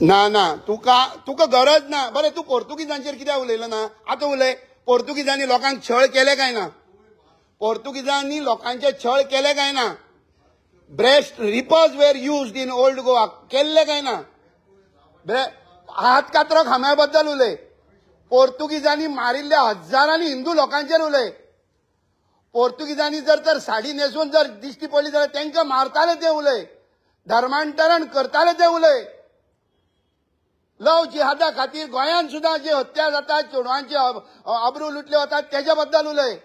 ना ना, तुका तुका गरज ना. बरें, तूं पोर्तुगीजांचेर कित्याक उलयलो ना? आतां उलय. पोर्तुगीजांनी लोकांक छळ केले काय ना? पोर्तुगीजांनी लोकांचे छळ केले काय ना? Breast reapers were used in old Goa, केल्ले काय ना? हात कातरो खांब्या बद्दल उलय. पोर्तुगीजांनी मारिल्ल्या हजारांनी हिंदू लोकांचेर उलय. पोर्तुगीजांनी जर तर साडी न्हेसून जर दिश्टी पडली जाल्यार तांकां मारताले ते उलय. धर्मांतरण करताले ते उलय. लव जिहादा खातीर गोंयांत सुद्दां जी हत्या जाता, चेडवांची अब्रू लुटले वतात तेजे बद्दल उलय.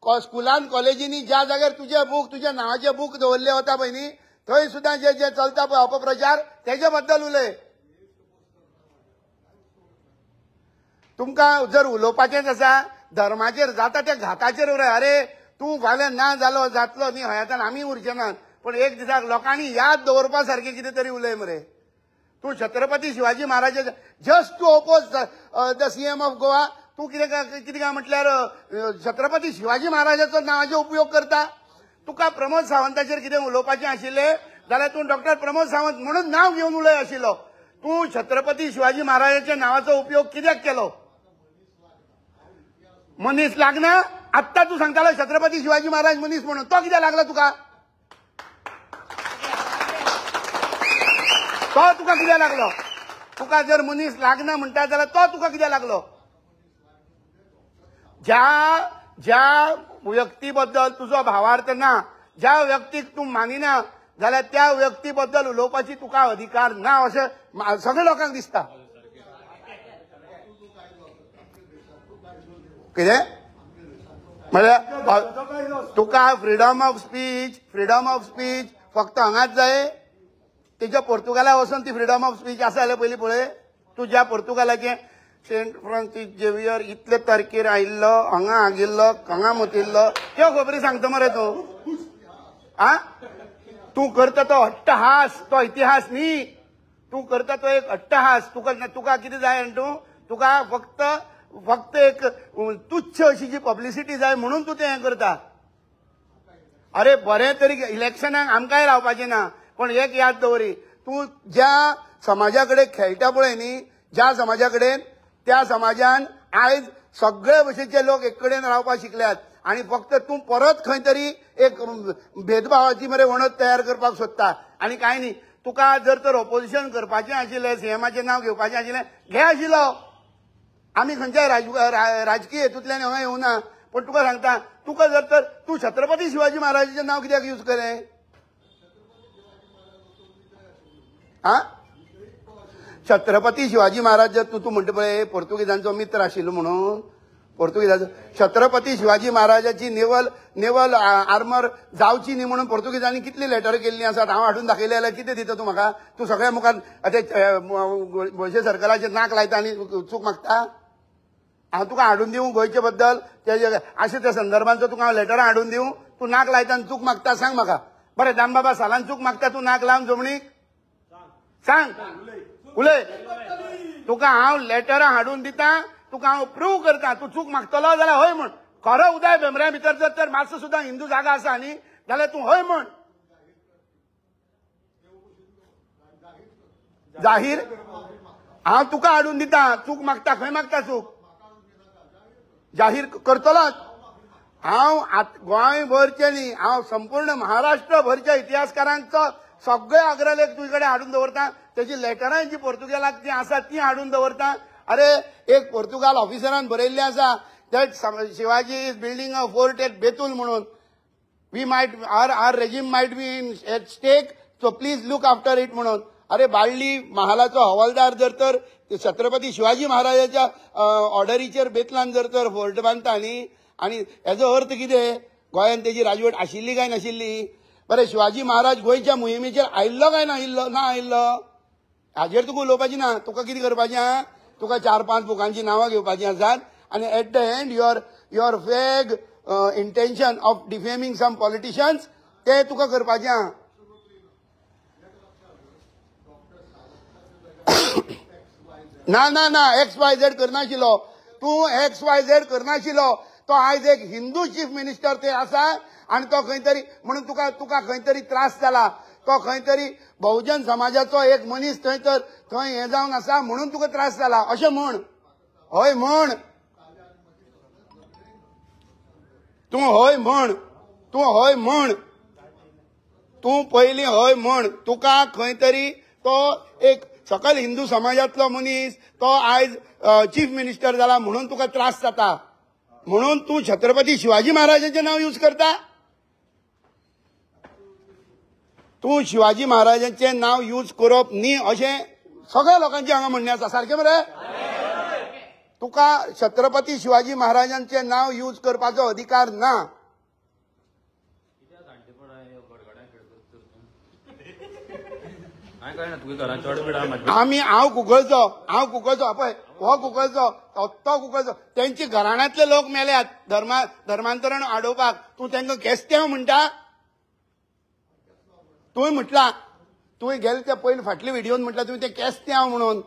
स्कुलान कॉलेजींनी ज्या जाग्यार तुजे बूक, तुज्या नांवाचे बूक दवरले वता पळय न्ही, थंय सुद्दां जे जे चलता पळय अपप्रचार तेजे बद्दल उलय. तुमकां जर उलोवपाचेंच आसा धर्माचेर जाता त्या घाताचेर उलय. अरे तूं फाल्यां ना जालो जातलो न्ही हयातान आमी उरचे नात, पूण एक दिसाक लोकांनी याद दवरपा सारकें कितें तरी उलय मरे. तूं Chhatrapati Shivaji महाराजाचे just to oppose the CM of Goa, तूं कितें कितें काय म्हटल्यार छत्रपती शिवाजी महाराजाचो नांवाचो उपयोग करता. तुका प्रमोद सावंताचेर कितें उलोवपाचें आशिल्लें जाल्यार तूं डॉक्टर प्रमोद सावंत म्हणून नांव घेवन उलय आशिल्लो. तूं छत्रपती शिवाजी महाराजाच्या नांवाचो उपयोग कित्याक केलो? मनीस लागना? आत्तां तूं सांगतालो छत्रपती शिवाजी महाराज मनीस म्हणून, तो कित्याक लागला तुका? तो तुका कित्याक लागलो? तुका जर मनीस लागना म्हणटा जाल्यार तो तुका कित्याक लागलो? ज्या ज्या व्यक्ती बद्दल तुजो भावार्थ ना, ज्या व्यक्तीक तूं मानिना जाल्यार त्या व्यक्ती बद्दल उलोवपाची तुका अधिकार ना अशें सगळ्या लोकांक दिसता. कितें म्हळ्यार तुका freedom of speech, freedom of speech फक्त हांगाच जाय? तेज्या पोर्तुगाला वचून ती फ्रिडम ऑफ स्पीच आसा जाल्यार पयलीं पळय. तूं ज्या पोर्तुगालाचें सेंट फ्रांसीस झेवियर इतले तारखेर आयिल्लो, हांगा आगिल्लो, हांगा मुतिल्लो, त्यो खबरी सांगता मरे तूं. आ, तूं करता तो अट्टहास, तो इतिहास न्ही. तूं करता तो एक अट्टहास. तुका तुका कितें जाय आनी तूं तुका फक्त फक्त एक तुच्छ अशी जी पब्लिसिटी जाय म्हणून तूं तें हें करता. अरे बरें तरी इलेक्शनाक आमकांय रावपाचें ना, पण एक याद दवरी, तूं ज्या समाजा कडेन खेळटा पळय न्ही, ज्या समाजा कडेन, त्या समाजान आयज सगळे भशेचे लोक एक कडेन रावपाक शिकल्यात आनी फक्त तूं परत खंय तरी एक भेदभावाची मरे वणत तयार करपाक सोदता. आनी कांय न्ही, तुका जर तर ओपोजिशन करपाचें आशिल्लें, सीएमाचें नांव घेवपाचें आशिल्लें, घे आशिल्लो. आमी खंयच्याय राजकीय हेतूंतल्यान हांगा येवना, पूण तुका सांगता, तुका जर तर तूं छत्रपती शिवाजी महाराजाचें नांव कित्याक यूज केलें? आ, छत्रपती शिवाजी महाराज जर तूं म्हणटा पळय पोर्तुगीजांचो मित्र आशिल्लो म्हणून, पोर्तुगीजांचो छत्रपती शिवाजी महाराजाची नेवल नेवल आर्मर जावची न्ही म्हणून पोर्तुगीजांनी कितली लेटर केल्ली आसात हांव हाडून दाखयलें जाल्यार कितें दिता तूं म्हाका? तूं सगळ्या मुखार ते गोंयचे सर्कलाचेर नाक लायता आनी चूक मागता? हांव तुका हाडून दिवं गोंयचे बद्दल अशें त्या संदर्भांचो तुका हांव लेटरां हाडून दिवं? तूं नाक लायता आनी चूक मागता? सांग म्हाका. बरें, दामबाबा सालान चूक मागता तूं नाक लावन जमणीक? सांग, उलय. तुका हांव लेटरां हाडून दिता, तुका हांव प्रूव करता, तूं चूक मागतलो जाल्यार हय म्हण. खरो उदय भेंब्र्या भितर जर तर मातसो सुद्दां हिंदू जागा आसा न्ही जाल्यार तूं हय म्हण. जाहीर हांव तुका हाडून दिता, चूक मागता खंय मागता चूक? जाहीर करतलोच हांव. गोंय भरचें न्ही, हांव संपूर्ण महाराष्ट्र भरच्या इतिहासकारांचो सगळे अग्रलेख तुजे कडेन हाडून दवरता, तेजी लेटरां जी पोर्तुगेलाक जी आसा ती हाडून दवरता. अरे एक पोर्तुगाल ऑफिसरान बरयल्लें आसा that Shivaji is building a fort at Betul म्हणून. We might our regime might be in at stake, so please look after it म्हणून. अरे बाळ्ळी महालाचो हवालदार जर तर छत्रपती शिवाजी महाराजाच्या ऑर्डरीचेर बेतलान जर तर फोर्ट बांदता न्ही, आनी हेजो अर्थ कितें? गोंयांत तेजी राजवट आशिल्ली काय नाशिल्ली? बरें, शिवाजी महाराज गोंयच्या मोहिमेचेर आयिल्लो काय नाशिल्लो? ना आयिल्लो. हाजेर तुका उलोवपाचें ना. तुका कितें करपाचें आहा? तुका 4-5 बुकांची नांवां घेवपाचीं आसात आनी at the end your vague intention of defaming some politicians ते तुका करपाचें आहा. ना ना ना, एक्स वाय झेड करनाशिल्लो तूं, एक्स वाय झेड करनाशिल्लो. तो आयज एक हिंदू चीफ मिनिस्टर ते आसा आनी तो खंय तरी म्हणून तुका तुका खंय तरी त्रास जाला. तो खंय तरी बहुजन समाजाचो एक मनीस थंय तर थंय हें जावन आसा म्हणून तुका त्रास जाला अशें म्हण. हय म्हण, तूं हय म्हण, तूं हय म्हण, तूं पयलीं हय म्हण. तुका खंय तरी तो एक सकल हिंदू समाजांतलो मनीस तो आयज चीफ मिनिस्टर जाला म्हणून तुका त्रास जाता, म्हणून तूं छत्रपती शिवाजी महाराजांचें नांव यूज करता. तूं शिवाजी महाराजांचें नांव यूज करप न्ही अशें सगळ्या लोकांचें हांगा म्हणणें आसा. सारकें मरे? तुका छत्रपती शिवाजी महाराजांचें नांव यूज करपाचो अधिकार ना. आमी हांव कुंकळचो, हांव कुंकळचो, पळय हो कुंकळचो, तो कुंकळचो, तेंच्या घराण्यांतले लोक मेल्यात धर्मांतरण आडोवपाक. तूं तांकां केस्त्यांव म्हणटा? तुवें म्हटलां, तुवें गेले त्या पयलीं फाटले व्हिडियोन म्हटलां तुवें तें केस्त्यांव म्हणून,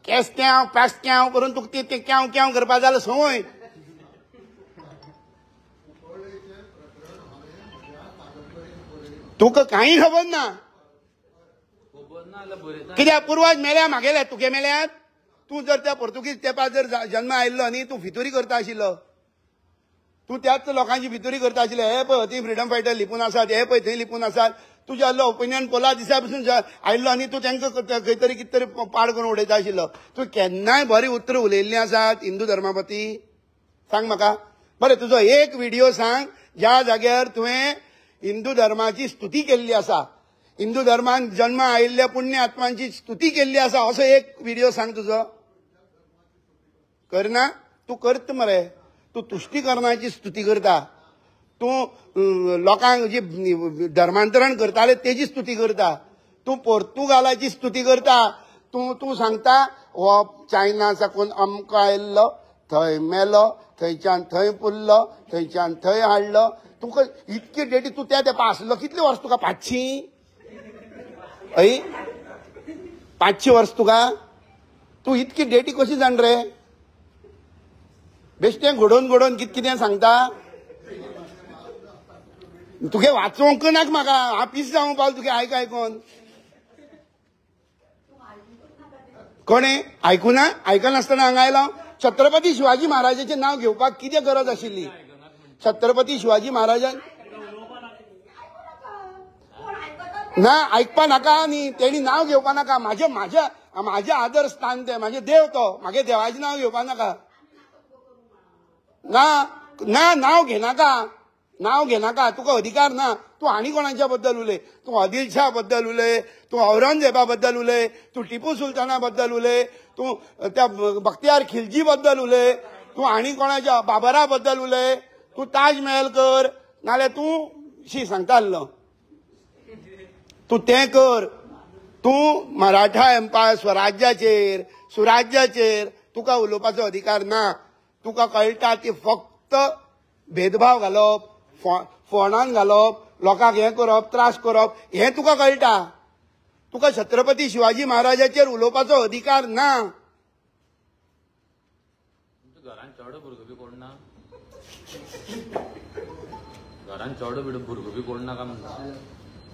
केस्त्यांव पास्त्यांव करून तुका तें क्यांव क्यांव करपा जालें संवय. तुका कांय खबर ना. कित्याक पुर्वज मेल्या मागेले, तुगे मेल्यात. तूं जर त्या पोर्तुगीज तेंपार जर जन्म आयिल्लो न्ही, तूं फितुरी करता आशिल्लो, तूं त्याच लोकांची फितुरी करता आशिल्ले. हे पळय थंय फ्रिडम फायटर लिपून आसात, हे पळय थंय लिपून आसात. तुज्या आहलो ओपिनियन पोला दिसा पसून आयिल्लो न्ही, तूं तांकां खंय तरी कितें तरी पाड करून उडयता आशिल्लो. तूं केन्नाय बरीं उतरां उलयल्लीं आसात हिंदू धर्मा प्रती? सांग म्हाका बरें, तुजो एक व्हिडियो सांग ज्या जाग्यार तुवें हिंदू धर्माची स्तुती केल्ली आसा, हिंदू धर्मान जन्म आयिल्ल्या पुण्य आत्मांची स्तुती केल्ली आसा, असो एक व्हिडियो सांग तुजो. करना? तूं करता मरे, तूं तुश्टीकरणाची स्तुती करता, तूं लोकांक जी धर्मांतरण करताले तेजी स्तुती करता, तूं पोर्तुगालाची स्तुती करता. तूं तूं सांगता हो चायना साकून अमको आयिल्लो, थंय मेलो, थंयच्यान थंय पुरलो, थंयच्यान थंय हाडलो. तुका इतकी डेटी तूं त्या तेंपार आसलो कितली वर्स तुका? 500? हय, 500 वर्स तुका? तूं इतकी डेटी कशी जाण रे? बेश्टें घडोवन घडोवन कितें कितें सांगता. तुगे वाचोवंक नाका म्हाका, हांव पीस जावंक पावलो तुगे आयक आयकोन. कोणें आयकुना? आयकनासतना हांगा आयलो. छत्रपती शिवाजी महाराजाचें नांव घेवपाक कितें गरज आशिल्ली? छत्रपती शिवाजी महाराजान ना आयकपा नाका न्ही, तेणी नांव घेवपा नाका. म्हाजें म्हाज्या म्हाजें आदर स्थान तें, म्हाजें देव तो, म्हागे देवाचें नांव घेवपा नाका. ना ना, नांव घेनाका, नांव घेनाका, तुका अधिकार ना. तूं आनी कोणाच्या बद्दल उलय, तूं आदिल शाह बद्दल उलय, तूं औरंगजेबा बद्दल उलय, तूं टिपू सुलताना बद्दल उलय, तूं त्या बख्तियार खिलजी बद्दल उलय, तूं आनी कोणाच्या बाबरा बद्दल उलय, तूं ताजमहल कर, नाल्यार तूं शी सांगता आसलो तूं तें कर. तूं मराठा एम्पायर स्वराज्याचेर सुराज्याचेर तुका उलोवपाचो अधिकार ना. तुका कळटा ती फक्त भेदभाव घालप, फोंडान घालप, लोकांक हें करप, त्रास करप, हें तुका कळटा. तुका छत्रपती शिवाजी महाराजाचेर उलोवपाचो अधिकार ना. घरान चेडो भुरगो बी कोण ना? घरान चेडो भुरगो बी कोण ना काय म्हणटा?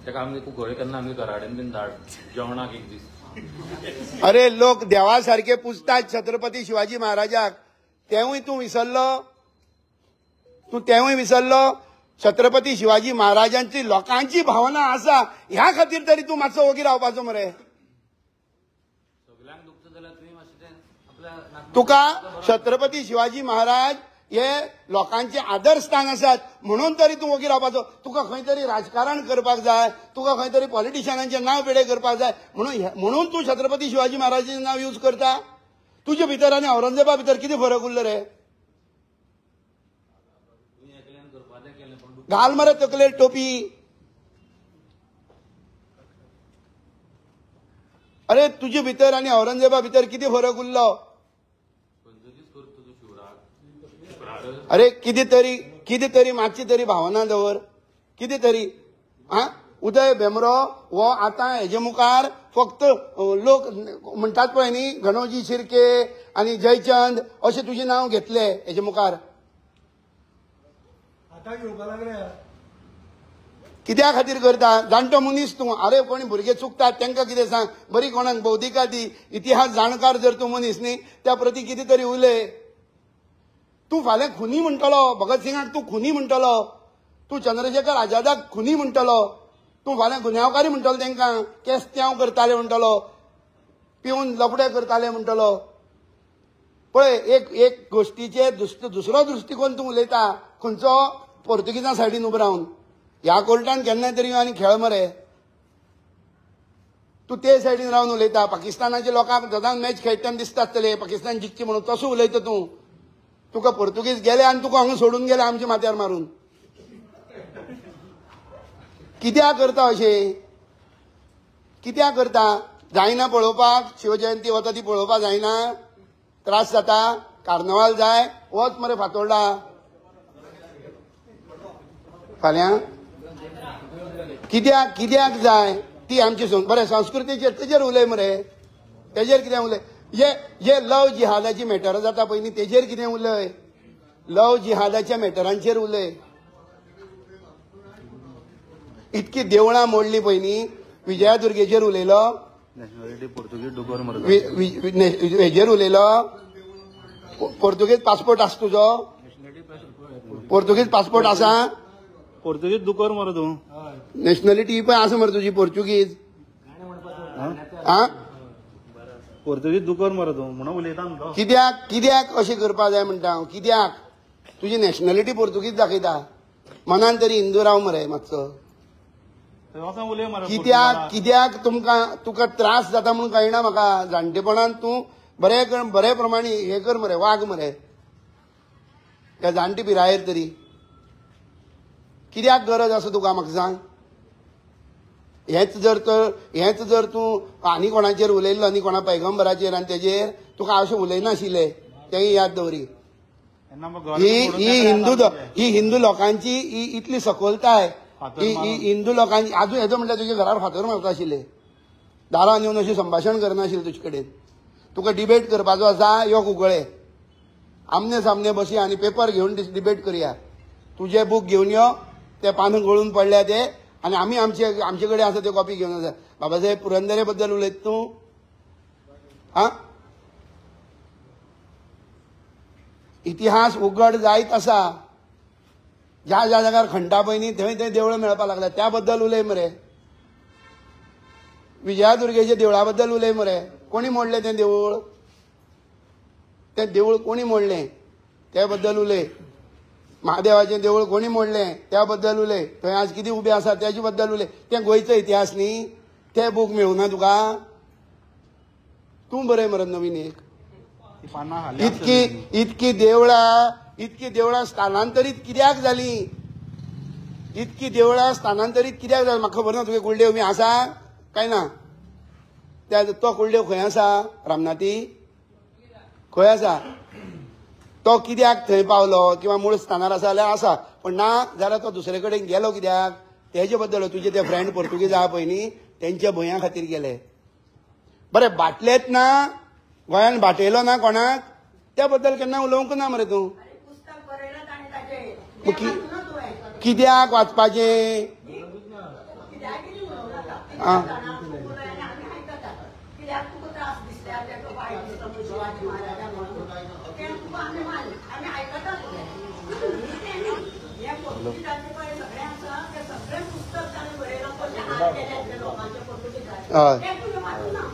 ताका आमगे कुंकळे केन्ना आमगे घरा कडेन बीन धाड जेवणाक एक दीस. अरे लोक देवा सारके पुजतात छत्रपती शिवाजी महाराजाक, तेवूय तूं विसरलो, तूं तेवूय विसरलो. छत्रपती शिवाजी महाराजांची लोकांची भावना आसा ह्या खातीर तरी तूं मातसो ओगी रावपाचो मरे. तुका छत्रपती शिवाजी महाराज हे लोकांचे आदर्शस्थान आसात म्हणून तरी तूं ओगी रावपाचो. तुका खंय तरी राजकारण करपाक जाय, तुका खंय तरी पॉलिटिशियनांचें नांव पेडे करपाक जाय म्हणून तूं छत्रपती शिवाजी महाराजांचें नांव यूज करता. तुजे भितर आनी औरंगजेबा भितर कितें फरक उरलो रे? घाल मरे तकलेर टोपी. अरे तुजे भितर आनी औरंगजेबा भितर कितें फरक उरलो? अरे कितें तरी कितें तरी मातशी तरी भावना दवर, कितें तरी. आं, उदय भेंब्रो हो आतां हेजे मुखार फक्त लोक म्हणटात पळय न्ही, गणोजी शिर्के आनी जयचंद अशें तुजें नांव घेतलें हेजे मुखार. कित्या खातीर करता? जाणटो मनीस तूं. आरे कोणी भुरगे चुकतात तांकां कितें सांग, बरी कोणाक बौद्धिका दी, इतिहास जाणकार जर तूं मनीस न्ही त्या प्रती कितें तरी उलय. तूं फाल्यां खुनी म्हणटलो, भगत सिंगाक तूं खुनी म्हणटलो, तूं चंद्रशेखर आझादाक खुनी म्हणटलो, तूं फाल्यां गुन्यांवकारी म्हणटलो, तांकां केस त्यांव करताले म्हणटलो, पिवन लफडे करताले म्हणटलो. पळय एक एक गोश्टीचेर दुसरो दृश्टिकोन तूं उलयता, खंयचो पोर्तुगीजां सायडीन उबो रावन. ह्या कोर्टान केन्ना तरी आनी खेळ मरे. तूं ते सायडीन रावन उलयता. पाकिस्तानाच्या लोकांक सदांच मॅच खेळटना दिसता आसतले पाकिस्तान जिखची म्हणून, तसो उलयता तूं. तुका पोर्तुगीज गेले आनी तुका हांगा सोडून गेले आमच्या माथ्यार मारून. कित्याक करता अशें? कित्याक करता? जायना पळोवपाक, शिवजयंती वता ती पळोवपाक जायना, त्रास जाता, कार्नवाल जाय, वच मरे फातोर्डा फाल्यां. कित्याक कित्याक जाय ती आमची बरें संस्कृतीचेर तेजेर उलय मरे, तेजेर कितें उलय. जे लव जिहादाची मॅटरां जाता पळय न्ही तेजेर कितें उलय, लव जिहादाच्या मॅटरांचेर उलय. इतकी देवळां मोडली पळय न्ही, विजयादुर्गेचेर उलयलो, हेजेर उलयलो, पोर्तुगीज पासपोर्ट आसा तुजो, पोर्तुगीज पासपोर्ट आसा, पोर्तुगीज दुकर मरे तूं, नॅशनलिटी पळय आसा मरे तुजी पोर्तुगीज. आ पोर्तुगीज दुकर मरे तूं म्हणून उलयता. कित्याक कित्याक अशें करपाक जाय म्हणटा हांव? कित्याक तुजी नॅशनलिटी पोर्तुगीज दाखयता, मनान तरी हिंदू राव मरे मातसो. कित्याक कित्याक तुमकां तुका त्रास जाता म्हणून कळना म्हाका. जाणटेपणान तूं बरें बरे प्रमाणे हें कर मरे, वाग मरे त्या जाणटे पिरायेर तरी. कित्याक गरज आसा तुका म्हाका सांग? हेच जर तर हेच जर तूं आनी कोणाचेर उलयल्लो आनी कोणा पैगंबराचेर आनी तेजेर तुका अशें उलयनाशिल्लें, तेंय याद दवरी. ही ही हिंदू ही हिंदू लोकांची ही इतली सखोलताय, ही हिंदू लोकांची. आजून हेजो म्हणल्यार तुज्या घरार फातर मारता आशिल्ले, दारान येवन अशें संभाशण करनाशिल्लें तुजे कडेन. तुका डिबेट करपाचो आसा, यो कुंकळे आमने सामने बसी आनी पेपर घेवन डिबेट करया. तुजे बूक घेवन यो, ते पानां गळून पडल्या ते, आनी आमी आमचे आमचे कडेन आसा त्यो कॉपी घेवन आसा. बाबासाहेब पुरंदरे बद्दल उलयत तूं? आं, इतिहास उगड जायत आसा. ज्या ज्या जाग्यार खंडा पळय न्ही थंय थंय देवळां मेळपाक लागल्या, त्या बद्दल उलय मरे. विजयादुर्गेच्या देवळा बद्दल उलय मरे. कोणी मोडलें तें देवूळ? तें देवूळ कोणी मोडलें त्या बद्दल उलय. महादेवाचें देवूळ कोणी मोडलें त्या बद्दल उलय. थंय आज कितें उबें आसा तेजे बद्दल उलय. तें गोंयचो इतिहास न्ही, ते बूक मेळूना तुका? तूं बरय मरे नवीन एक. इतकी इतकी देवळां, इतकी देवळां स्थानांतरीत कित्याक जालीं? इतकी देवळां स्थानांतरीत कित्याक जालीं म्हाका खबर ना. तुगे कुळदेव बी आसा काय ना? त्या तो कुळदेव खंय आसा? रामनाथी खंय आसा? तो कित्याक थंय पावलो किंवा मूळ स्थानार आसा जाल्यार आसा, पण ना जाल्यार तो दुसरे कडेन गेलो कित्याक? तेजे बद्दल तुजे ते फ्रेंड पोर्तुगीज आहा पळय न्ही तेंच्या भंया खातीर गेले. बरें बाटलेत ना, गोंयान बाटयलो ना कोणाक, त्या बद्दल केन्ना उलोवंक ना मरे तूं. कित्याक वाचपाचें? आं, हय,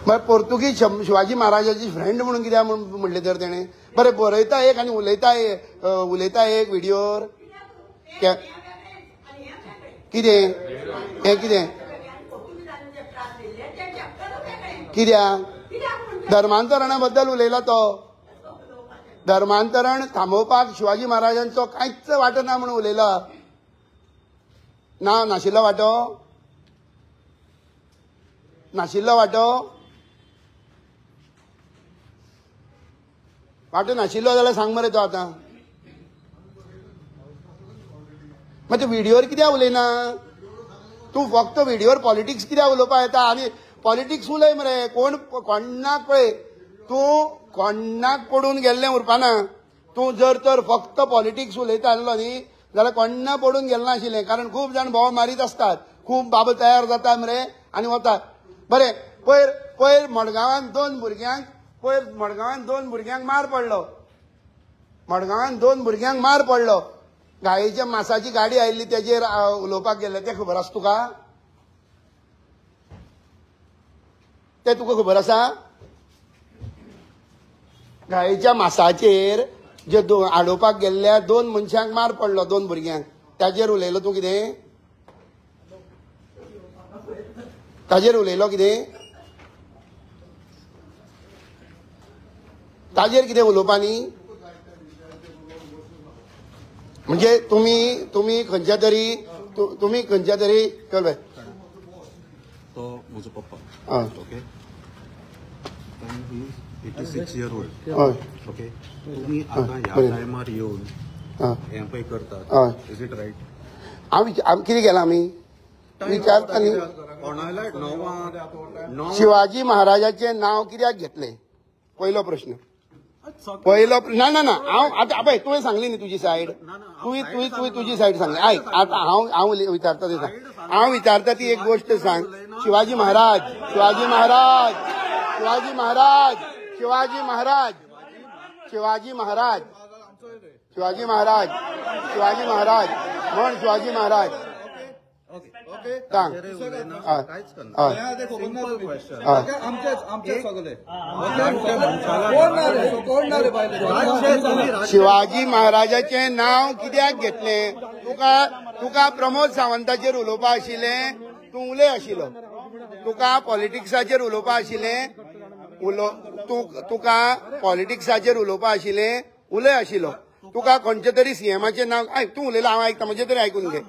मागीर पोर्तुगीज शिवाजी महाराजाची फ्रेंड म्हणून कित्याक म्हणलें तर तेणें? बरें बरयता एक आनी उलयता एक, उलयता एक व्हिडियोर. कितें हें? कितें कित्याक धर्मांतरणा बद्दल उलयला तो? धर्मांतरण थांबोवपाक शिवाजी महाराजांचो कांयच वांटो ना म्हणून उलयला. ना नाशिल्लो वांटो, नाशिल्लो वांटो, वांटो नाशिल्लो जाल्यार सांग मरे तो आतां. मागीर तूं व्हिडियोर कित्याक उलयना? तूं फक्त व्हिडियोर पॉलिटिक्स कित्याक उलोवपाक येता? आनी पॉलिटिक्स उलय मरे. कोण कोणाक पळय तूं कोणाक पडून गेल्लें उरपाना. तूं जर तर फक्त पॉलिटिक्स उलयता आसलो न्ही जाल्यार कोण्णा पडून गेले नाशिल्लें, कारण खूब जाण बोवाळ मारीत आसतात, खूब बाबा तयार जाता मरे आनी वतात. बरें, पयर पयर मडगांवान 2 भुरग्यांक, पयर मडगांवान 2 भुरग्यांक मार पडलो, मडगांवान 2 भुरग्यांक मार पडलो. गायेच्या मासाची गाडी आयिल्ली तेजेर उलोवपाक गेल्ले, तें खबर आसा तुका? तें तुका खबर आसा? गायेच्या मासाचेर जे आडोवपाक गेल्ल्या 2 मनशांक मार पडलो, 2 भुरग्यांक, ताजेर उलयलो तूं कितें? ताजेर उलयलो कितें? ताजेर कितें उलोवपा न्ही? म्हणजे तुमी तुमी खंयच्या तरी तुमी खंयच्या तरी चल बाय, तो म्हजो पप्पा, ओके, 86 year old. Okay, तुम्ही आता ह्या टायमार येवन हें पळय करतात, is it right? हांव कितें केलां आमी विचारता न्ही. शिवाजी महाराजाचें नांव कित्याक घेतलें? पयलो प्रश्न. पयलो ना ना ना, हांव आतां पळय तुवें सांगली न्ही तुजी सायड, तुवें तुवें तुवें तुजी सायड सांगली. आयक आतां हांव हांव विचारता ते सांग, हांव विचारता ती एक गोश्ट सांग. शिवाजी महाराज, शिवाजी महाराज, शिवाजी महाराज, शिवाजी महाराज, शिवाजी महाराज, शिवाजी महाराज, शिवाजी महाराज म्हण, शिवाजी महाराज सांग. शिवाजी महाराजाचें नांव कित्याक घेतलें? तुका तुका प्रमोद सावंताचेर उलोवपा आशिल्लें, तूं उलय आशिल्लो. तुका पॉलिटिक्साचेर उलोवपा आशिल्लें, तुका पॉलिटिक्साचेर उलोवपा आशिल्लें, उलय आशिल्लो. तुका खंयच्या तरी सीएमाचें नांव आयक, तूं उलयला हांव आयकता, म्हजें तरी आयकून घे,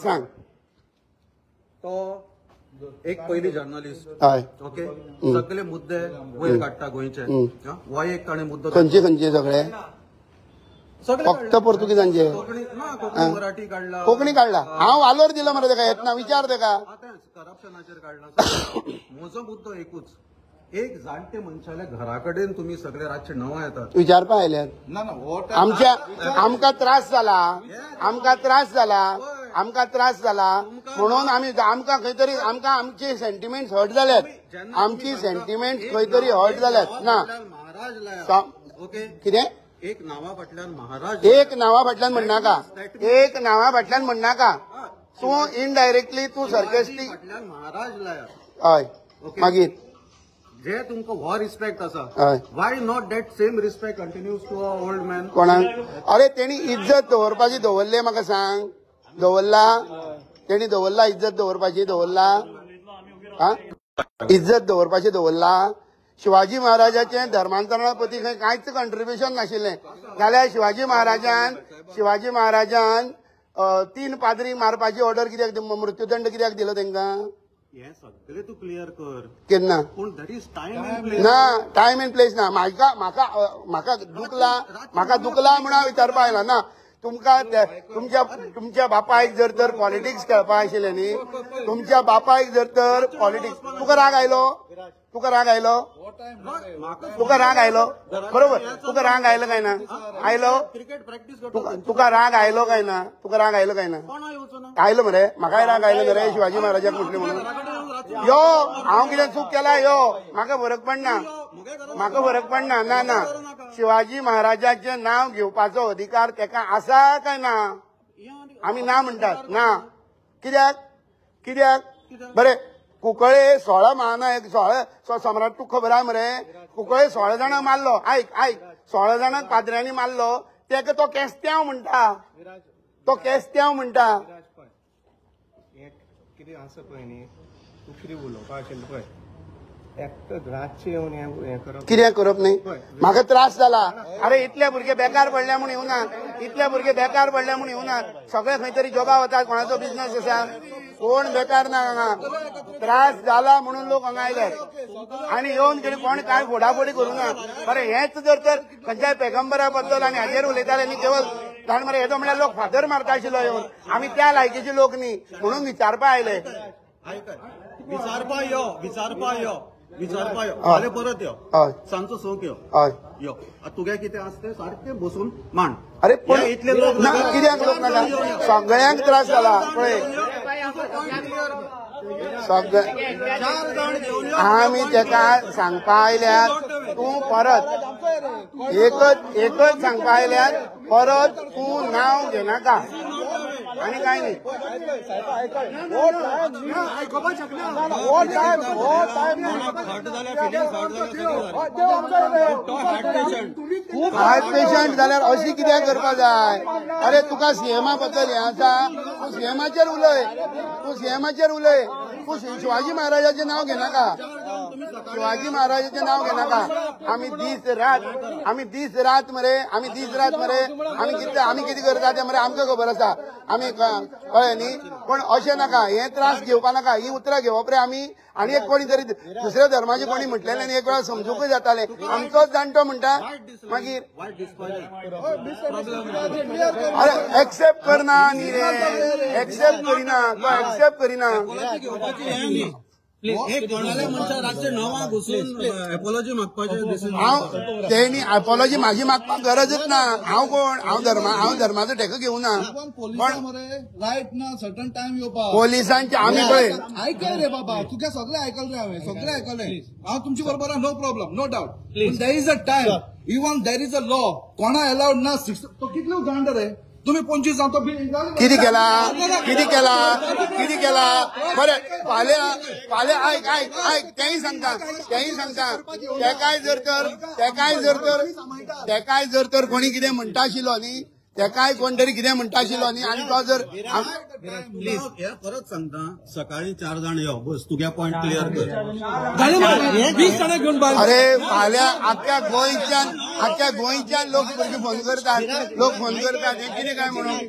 सांग. तो एक पयली जर्नलिस्ट, ओके, सगळे मुद्दे वयर काडटा गोंयचे, हो एक ताणें मुद्दो. खंयचे खंयचे सगळे? फक्त पोर्तुगीजांचे? कोंकणी मराठी काडला, कोंकणी काडला. हांव वालोर दिलो मरे तेका, येतना विचार तेका. करप्शनाचेर काडला. म्हजो मुद्दो एकूच, एक जाणटे मनशाल्या घरा कडेन तुमी सगळे रातचे 9 येतात विचारपा आयल्यात. आमच्या आमकां त्रास जाला, आमकां त्रास जाला, आमकां त्रास जाला म्हणून आमी आमकां खंय तरी आमकां आमचे सेंटिमेंट्स हर्ट जाल्यात, आमची सेंटिमेंट्स खंय तरी हर्ट जाल्यात. ना महाराज, ओके, कितें? एक नांवा फाटल्यान महाराज, एक नांवा फाटल्यान म्हणनाका, एक नांवा फाटल्यान म्हणनाका. तूं इनडायरेक्टली तूं सर्केस्टीक महाराज लायात. हय, मागीर जे तुमकां हो रिस्पेक्ट आसा, why not that same respect continues to a old man? कोणाक? अरे तेणी इज्जत दवरपाची दवरले, म्हाका सांग, दवरला तेणी? दवरला इज्जत दवरपाची, दवरला इज्जत दवरपाची, दवरला. शिवाजी महाराजाचें धर्मांतरणा प्रती खंय कांयच कंट्रिब्युशन नाशिल्लें जाल्यार शिवाजी महाराजान, शिवाजी महाराजान 3 पाद्री मारपाची ऑर्डर कित्याक, मृत्यूदंड कित्याक दिलो तांकां? हे सगळे तूं क्लियर कर केन्ना? पूण that is time and place. ना, टायम एंड प्लेस ना. म्हाका म्हाका म्हाका दुखला, म्हाका दुखला म्हणून हांव विचारपा आयला ना. तुमकां तुमच्या तुमच्या बापायक जर तर पॉलिटिक्स खेळपा आशिल्लें न्ही, तुमच्या बापायक जर तर पॉलिटिक्स, तुका राग आयलो? तुका राग आयलो? तुका राग आयलो? बरोबर, तुका राग आयलो काय ना? आयलो? तुका राग आयलो काय ना? तुका राग आयलो काय ना? आयलो मरे, म्हाकाय राग आयलो मरे शिवाजी महाराजाक म्हटलें म्हणून. यो, हांव कितें चूक केला? यो, म्हाका फरक पडना, म्हाका फरक पडना. ना ना, शिवाजी महाराजाचें नांव घेवपाचो अधिकार तेका आसा काय ना? आमी ना म्हणटात ना. कित्याक? कित्याक? बरें, कुंकळे 16 महानायक, 16 सम्राट तूं खबर आहा मरे? कुंकळे 16 जाणांक मारलो. आयक आयक, 16 जाणांक पाद्र्यांनी मारलो, तेका तो केस्त्यांव म्हणटा, तो केस्त्यांव म्हणटा. कितें आसा पळय न्ही, तूं कितें उलोवपा आशिल्लें पळय, एकटो रातचें येवन हें करप कितें करप न्ही? म्हाका त्रास जाला. अरे इतले भुरगे बेकार पडल्या म्हूण येवनात, इतले भुरगे बेकार पडल्या म्हूण येवनात, सगळे खंय तरी जॉबा वतात, कोणाचो बिझनेस आसा, कोण बेकार ना हांगा. त्रास जाला म्हणून लोक हांगा आयले आनी येवन कितें कोण कांय फोडाफोडी करूं ना. बरें, हेंच जर तर खंयच्याय पेगंबरा बद्दल आनी हाजेर उलयताले न्ही, केवळ जाण मरे हेजो म्हणल्यार लोक फातर मारता आशिल्लो येवन. आमी त्या लायकीचे लोक न्ही म्हणून विचारपा आयले. विचारपा यो, विचारपा यो. विचारपा यो फाल्यां परत यो, सांजचो 6 यो यो, तुगे कितें आसा तें सारकें बसून मांड. अरे पण इतले लोक कित्याक लोक नाका, सगळ्यांक त्रास जाला पळय. सगळे आमी तेका सांगपा आयल्यात, तूं परत एकच एकच सांगपा आयल्यात, परत तूं नांव घेनाका आनी कांय न्ही. हार्ट पेशंट जाल्यार अशी कित्याक करपा जाय? अरे तुका सीएमा बद्दल हें आसा, तूं सीएमाचेर उलय, तूं सीएमाचेर उलय, तूं शिवाजी महाराजाचें नांव घेनाका, शिवाजी महाराजाचें नांव घेनाका. आमी दीस रात, आमी दीस रात मरे, आमी दीस रात मरे, आमी कितें आमी कितें करता तें मरे आमकां खबर आसा. आमी कळ्ळें न्ही? पण अशें नाका, हें त्रास घेवपा नाका, ही उतरां घेवप रे आमी. आनी एक कोणी तरी दुसऱ्या धर्माचे कोणी म्हटलेलें आनी एक वेळा समजूंकय जातालें. आमचोच जाणटो म्हणटा मागीर अरे एक्सेप्ट करना न्ही रे, एक्सेप्ट करिना, तो एक्सेप्ट करिना. हांव तेणी एपोलॉजी म्हाजी मागपाक गरजच ना. हांव कोण? हांव धर्मा, हांव धर्माचो ठेको घेवना. पण रायट ना सर्टन टायम येवपा पोलिसांचे आमी पळय आयकय रे बाबा, तुगे सगळें आयकलें रे, हांवें सगळें आयकलें. हांव तुमचे बरोबर, no problem, no doubt. There is a time, even there is a law. कोणा अलाउड ना. तो कितलो जाण रे तुम्ही 25 जाण तो कितें केला, कितें केला, कितें केला? बरें फाल्यां फाल्यां आयक आयक आयक, तेंय सांगता, तेंय सांगता. तेकाय जर तर, तेकाय जर तर, तेकाय जर तर कोणी कितें म्हणटा आशिल्लो न्ही, तेकाय कोण तरी कितें म्हणटा आशिल्लो न्ही, आनी तो जर परत सांगता, सकाळी 4 जाण यो बस, तुगे पॉयंट क्लियर कर. अरे फाल्यां आख्ख्या गोंयच्यान, आख्ख्या गोंयच्यान लोक भुरगे फोन करतात, लोक फोन करतात हें कितें काय म्हणून.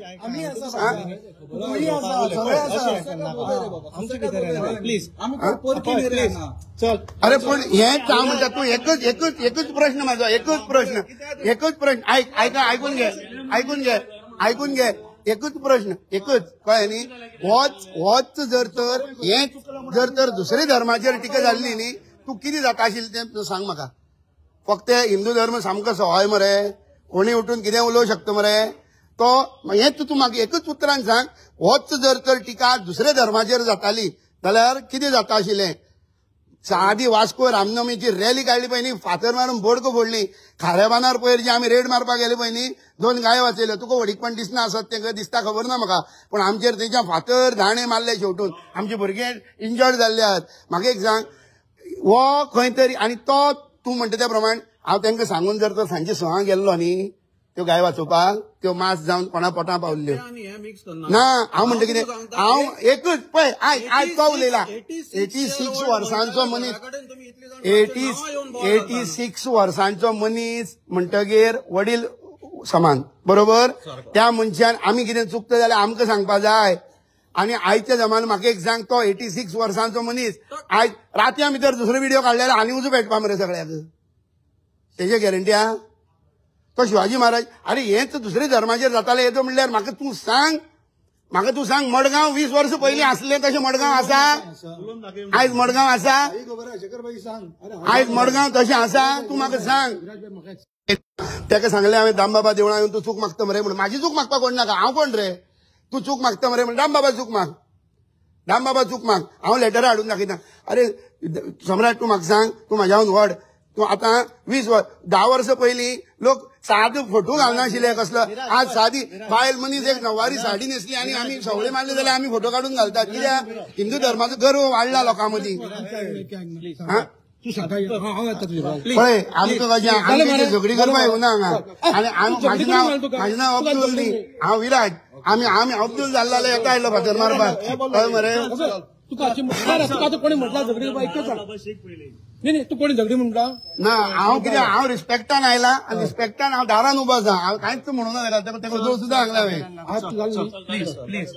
अरे पण हेंच हांव म्हणटा, तूं एकच एकच एकच प्रश्न म्हाजो, एकच प्रश्न, एकच प्रश्न आयक आयक आयकून घे, आयकून घे, आयकून घे. एकच प्रश्न, एकच कळ्ळें न्ही? होच होच जर तर हेंच जर तर दुसरे धर्माचेर टिका जाल्ली न्ही, तूं कितें जाता आशिल्लें तें सांग म्हाका. फक्त हिंदू धर्म सामको सवाय मरे, कोणी उठून कितें उलोवंक शकता मरे. तो हेंच तूं म्हाका एकच उतरान सांग, होच जर तर टिका दुसऱ्या धर्माचेर जाताली जाल्यार कितें जाता आशिल्लें? सादी वास्को रामनवमीची रॅली काडली पळय न्ही, फातर मारून बोडको फोडली. खाऱ्या बांदार पयर जी आमी रेड मारपाक गेले पळय न्ही, 2 गायो वाचयल्यो. तुका व्हडीकपण दिसना आसत तें दिसता खबर ना म्हाका, पूण आमचेर तेंच्या फातर दाणे मारले शेवटून, आमचे भुरगे इंजर्ड जाल्ले आहात. म्हाका एक सांग, हो खंय तरी आनी तो तूं म्हणटा त्या प्रमाण हांव तांकां सांगून जर तर सांजे 6 गेल्लो न्ही त्यो गाय वाचोवपाक, त्यो मास जावन कोणा पोटां पावल्ल्यो ना. हांव म्हणटा कितें, हांव एकच पळय आयक आयक, तो उलयला 86 वर्सांचो मनीस, 86 वर्सांचो मनीस म्हणटगीर वडील समान, बरोबर? त्या मनशान आमी कितें चुकता जाल्यार आमकां सांगपा जाय. आनी आयच्या जमान्यात म्हाका एक सांग, तो 86 वर्सांचो मनीस आयज रातयां भितर दुसरो व्हिडिओ काडल्यार आनी उजो पेटपा मरे सगळ्याक, तेजे गॅरंटी आहा? तो शिवाजी महाराज. अरे हेंच दुसरे धर्माचेर जातालें येदो म्हणल्यार म्हाका तूं सांग, म्हाका तूं सांग, मडगांव 20 वर्सां पयलीं आसलें तशें मडगांव आसा आयज? मडगांव आसा आयज? मडगांव तशें आसा? तूं म्हाका सांग. तेका सांगलें हांवें, दामबाबा देवळां येवन तूं चूक मागता मरे म्हणून. म्हाजी चूक मागपाक कोण नाका, हांव कोण रे? तूं चूक मागता मरे म्हणून दामबाबा चूक माग, दामबाबा चूक माग. हांव लेटरां हाडून दाखयता. अरे सम्राट तूं म्हाका सांग, तूं म्हाज्याहून व्हड, तूं आतां 20 वर्स 10 वर्सां पयलीं लोक साद फोटो घालनाशिल्ले कसलो, आज सादी बायल मनीस एक नववारी साडी न्हेसली आनी आमी सवळे मारले जाल्यार आमी फोटो काडून घालतात. कित्याक? हिंदू धर्माचो गर्व वाडला लोकां मदीं. पळय आमकां कशें आमची झगडी करपाक येवना हांगा. आनी म्हाजें नांव, म्हाजें नांव अब्दुल न्ही, हांव विराज. आमी आमी अब्दुल जाल्लो जाल्यार येता आयलो फातर मारपाक, कळ्ळें मरे? तुका तुका कोणी म्हटला झगडी न्ही न्ही, तूं कोणी झगडी म्हणटा ना. हांव कितें, हांव रिस्पेक्टान आयला आनी रिस्पेक्टान हांव दारान उबो आसा, हांव कांयच म्हणूना ताका, तेका जोर सुद्दां सांगला हांवें. प्लीज प्लीज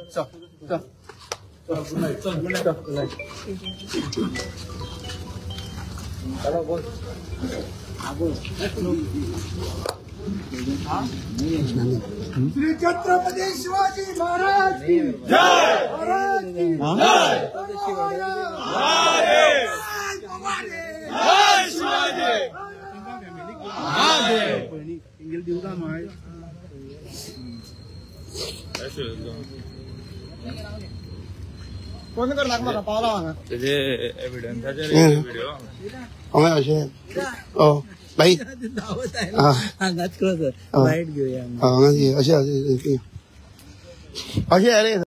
श्री छत्रपती शिवाजी महाराज की जय, महाराज की जय। कोण कर नाका म्हाका पावला हांगा तेजे एविडन्साचेर व्हिडिओ हांगा अशें ओ बाई हांगाच क्रॉस लायट घेवया हांगा अशें अशें अरे.